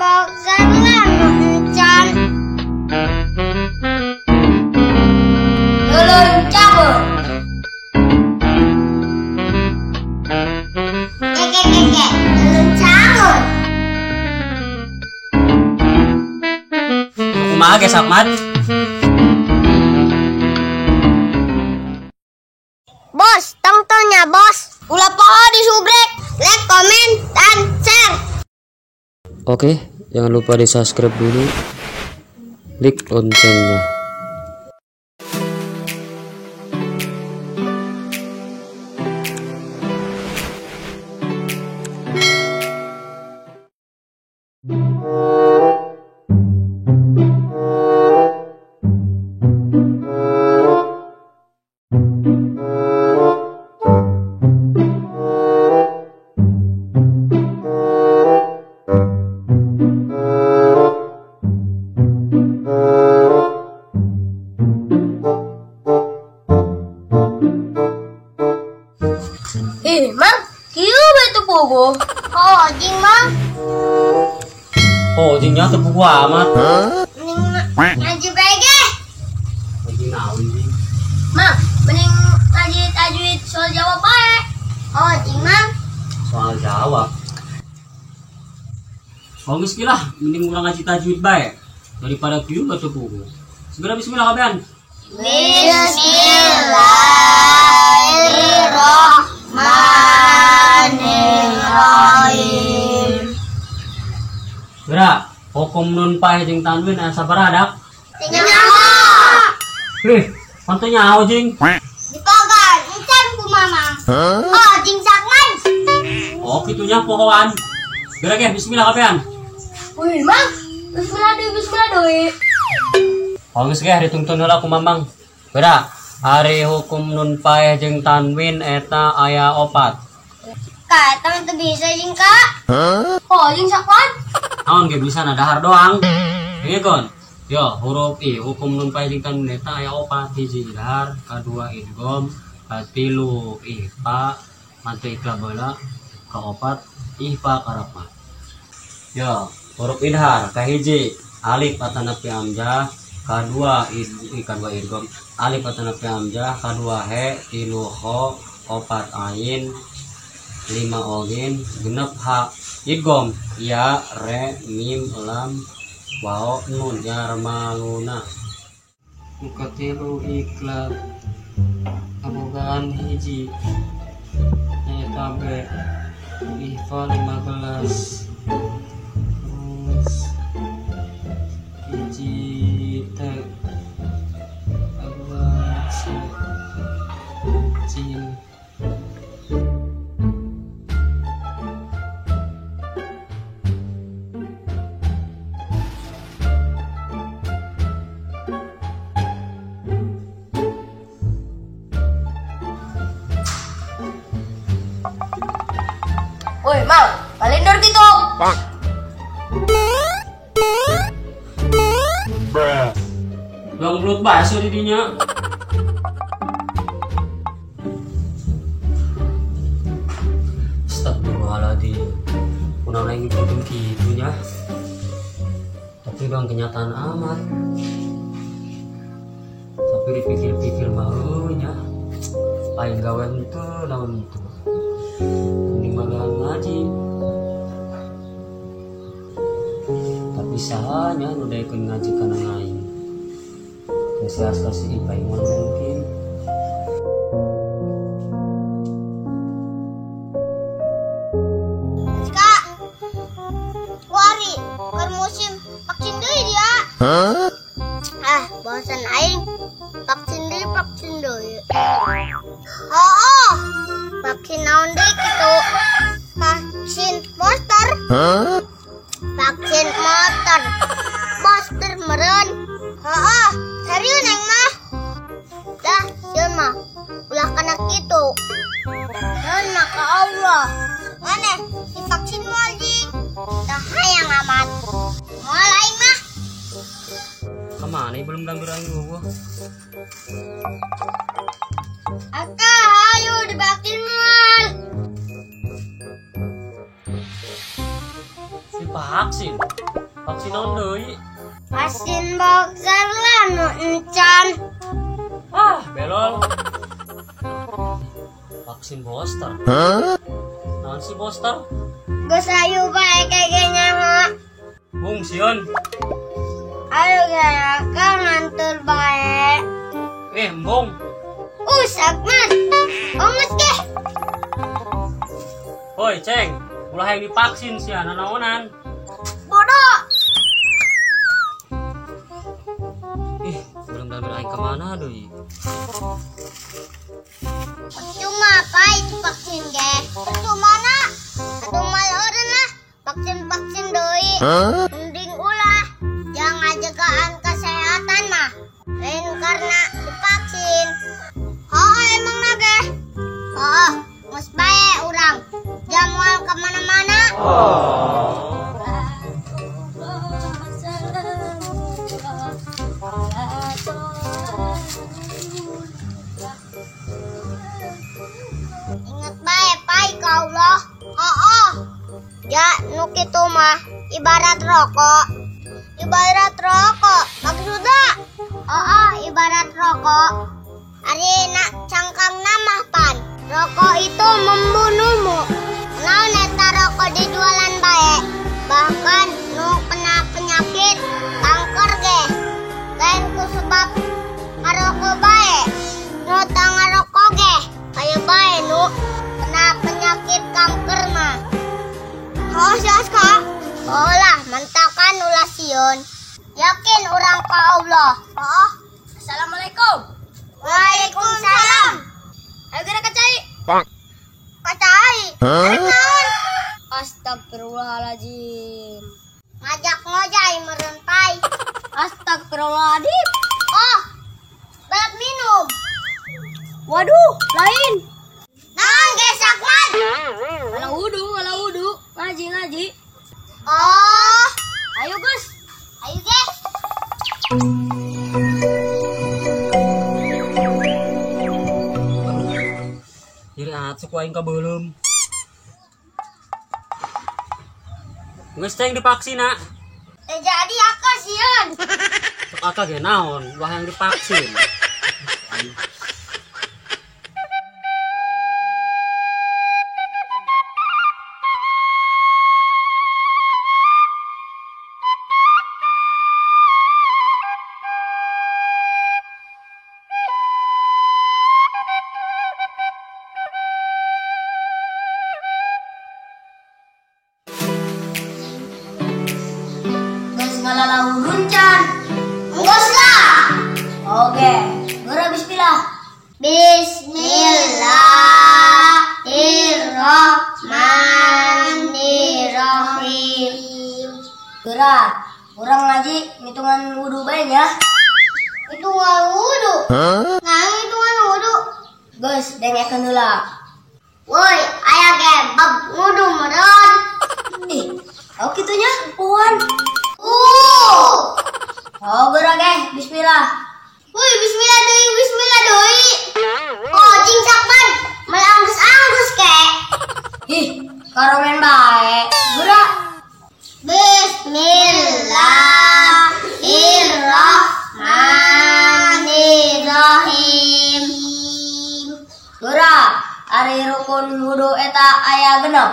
Boxer lah nu encan. Lulun cabut. Keke lulun cabut. Kumaha ge Sakmat? Bos, tongtonnya bos. Ulah poho di subrek, like, komen, dan share. Oke, jangan lupa di subscribe dulu, klik loncengnya. Mang, kieu bae teu puguh. Oh, jing mang. Oh, jingnya teu puguh amat. Mending ngaji bae ge. Ngaji naon jing? Mang, mending ngaji tajwid soal jawab bae. Oh, jing mang. Soal jawab. Oh, geus lah, mending urang ngaji tajwid bae daripada kieu bae teu puguh. Segera bismillah kabehan. Bismillahirrahmanirrahim. Gerak, hukum nun paeh jeung tanwin aya sabaraha dak? Teu nyaho. Lih, pan teu nyaho jing. Dipagar encan ku mamang. Oh, jing sakman. Oh, kitu nya pohoan. Gerak ge bismillah kabehan. Wih, Mang. Bismillah deui, bismillah deui. Oh, geus ge ditungtun heula ku mamang. Gerak, ari hukum nun paeh jeung tanwin eta aya 4. Kak, eta mah teu bisa jeung Kak. Oh, jeung sakman. Naon ge bisa na dahar doang. Ieu kon. Yo, huruf i hukum nun paeh jeung tanwin eta aya 4. Hiji idhar, kadua idgham, katilu ikhfa, mati ikhla baheula, kaopat ikhfa karapah. Yo, huruf idhar kahiji alif atanapi hamzah, kadua kadua idgham, alif atanapi hamzah, kadua he, tilu kho, opat ain, 5 ogin, genep ha. Idgham ya, re, mim, lam, waw, nun, yarmaluna. Katilu iklab kabogaan hiji nyaeta b ihfa 15 terus hiji t kabogaan c jim. Woi, Mal, kalender gitu. Bang. Bruh. Bang belut bakso di dinya. Astagfirullahaladzim. Kunaon aing ngikutin kitu nya. Tapi bang kenyataan amat. Tapi dipikir-pikir mah nya. Aing gawe henteu naon itu. Mending magang ngaji. Tapi sahanya nu daekeun ngaji kana aing. Geus kasih ipai mun mungkin. Kak, wari keur musim vaksin deui dia. Ah, bosan aing. Vaksin deui, vaksin deui. Oh, vaksin naon deui kitu? Vaksin monster. Vaksin motor. Monster meureun. Heeh, serius neng mah. Dah, sieun mah. Ulah kana kitu. Sieun mah ka Allah. Maneh divaksin moal jing. Tah hayang amat. Moal aing mah. Kemana belum dangduran gua? Aka, ayo divaksin moal. Si Vaksin. Vaksin naon deui? Vaksin boxer lah nu encan. Ah, belol. Vaksin booster. Naon sih booster? Geus ayu bae kayaknya nyaho. Bung sieun. Ayo gara ka ngantur bae. Embung. Usap man. Onges ge. Hoi, Ceng. Ulah yang divaksin sia nanaonan. Bodoh. Ih, belum dalmir aing ka mana deui? Cuma apa itu vaksin ge? Percuma na. Atuh maloreun lah. Vaksin-vaksin deui. Mending ulah. Jangan jagaan kesehatan mah. Lain karena divaksin. Oh, emang nage. Oh, geus bae urang. Jamual kemana-mana. Ingat bae pai ka Allah. Oh. Ya nu kitu mah ibarat rokok. Ibarat rokok maksudna. Oh, ibarat rokok. Ari nak cangkang mah pan. Rokok itu membunuhmu. Naon eta rokok dijualan bae. Bahkan nu kena penyakit kanker ge. Lain ku sebab ngarokok bae. Nu teu ngarokok ge aya bae nu kena penyakit kanker mah. Oh, sias ka? Oh lah, mentakan ulah sieun. Yakin urang ka Allah. Oh. Assalamualaikum. Waalaikumsalam. Ayo geura ka cai. Bang. Ka cai. Arek naon? Astagfirullahaladzim. Ngajak ngojay meureun pai. Astagfirullahaladzim. Oh. Balap minum. Waduh, lain. Naon gesak man? Ala wudu, ala wudu. Ngaji, ngaji. Oh. Ayo, Gus. Ayo, guys. Nyeri atuh ku aing ka beuleum. Geus Ceng divaksin na. Jadi aku sieun. Cek aka ge naon, ulah yang divaksin. Geus ngalalawurun can. Geus lah. Oke, geura bismillah. Bismillahirrahmanirrahim. Geura, urang ngaji ngitungan wudu bae nya. Hitungan wudu. Nah, hitungan wudu. Geus dengekeun heula. Woi, aya ge bab wudu meureun. Ih, oh kitu nya, puan. Oh, geura ge, bismillah. Woi, bismillah deui, bismillah deui. Oh, cing sakman, mal anggus-anggus ke. Ih, karomen bae. Geura. Bismillahirrahmanirrahim. Geura, ari rukun wudu eta aya genep.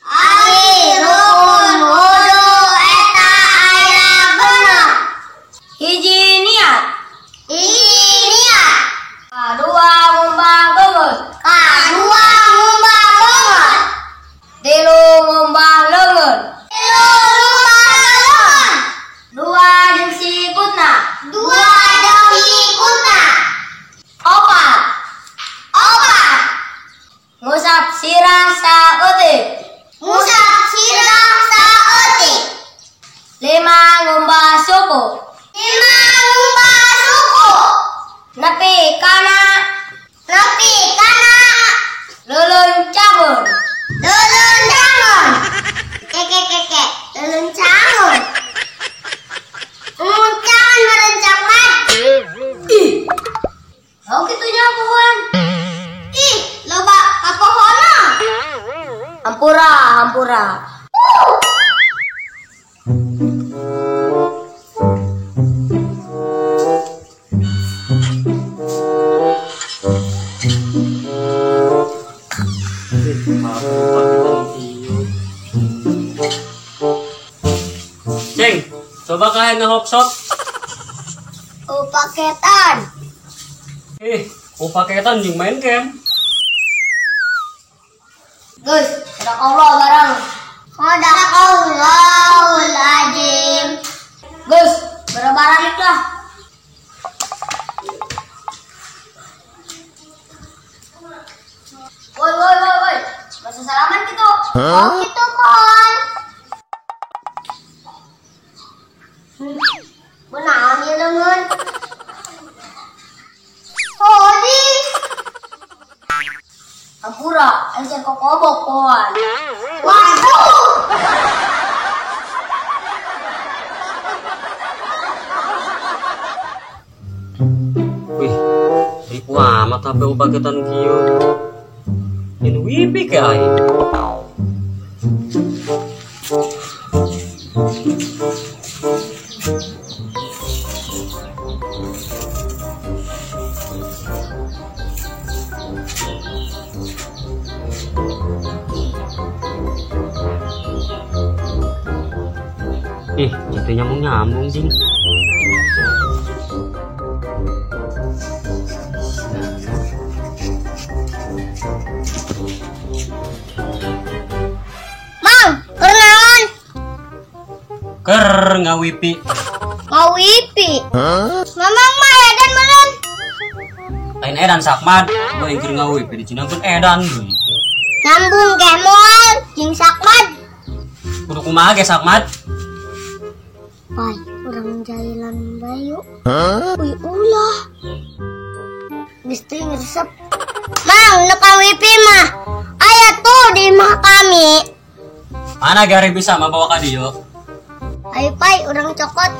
Ari rukun wudu eta aya genep. Hiji niat. Hiji niat. Kadua ngumbah beungeut. Kadua ngumbah beungeut. Tilu ngumbah leungeun. Tilu ngumbah leungeun. Dua jeung sikutna. Dua jeung sikutna. Opat. Opat. Ngusap sirah saeutik. Ngusap sirah Ceng, coba kalian nge-hopshot. Oh, paketan. Oh paketan jeung main game. Guys, sadaqallah barang. Sadaqallahul azim. Guys, barang-barang lah. Woi, woi, woi, woi. Masa salaman gitu. Oh, gitu, pohon. Benaon ieu leungeun? Hodi. Ampura, anjir kokobok pohon. Waduh. Wih, ribu amat HP paketan kieu. Ini wifi ke aing. Ih, jadi nyambung-nyambung sih. Mang, kenaon? Ker ngawipi. Ngawipi? Mamang mah edan meureun. Lain edan sakmad, bae keur ngawipi dicinangkeun edan deui. Nyambung ge moal jeung sakmad. Kudu kumaha ge sakmad? Pai, urang jailan bayu. Uy, ulah. Geus teu ngeresep. Mang, nu kawipi mah aya tuh di imah kami. Mana gare bisa mabawa ka dieu? Ayo pai, urang cokot.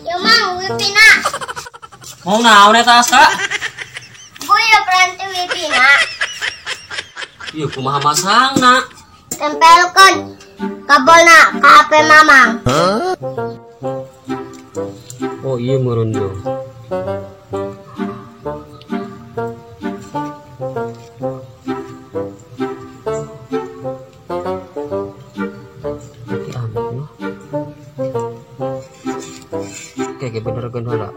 Yo mang, wifi na. Mau naon eta Aska? Gue ya peranti wifi na. Ieu kumaha masangna? Tempelkeun kabelna ka HP mamang. Oh iya meureun yo. Oke, bener kan heula.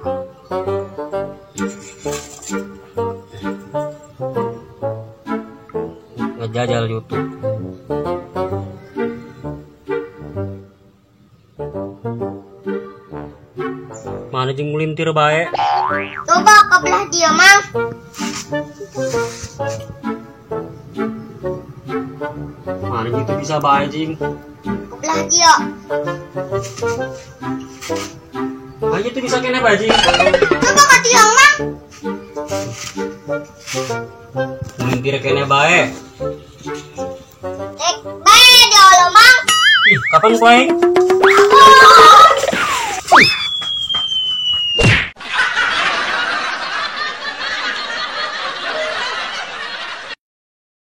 Ngejajal YouTube. Mana jeung melintir bae? Coba ke belah dia, Mang. Mana gitu bisa bae jing? Ke belah dia. Mana itu bisa kene bae jing? Coba ke tiang, Mang. Melintir kene bae. Tek bae dia lo, Mang. Ih, kapan kowe? Aku.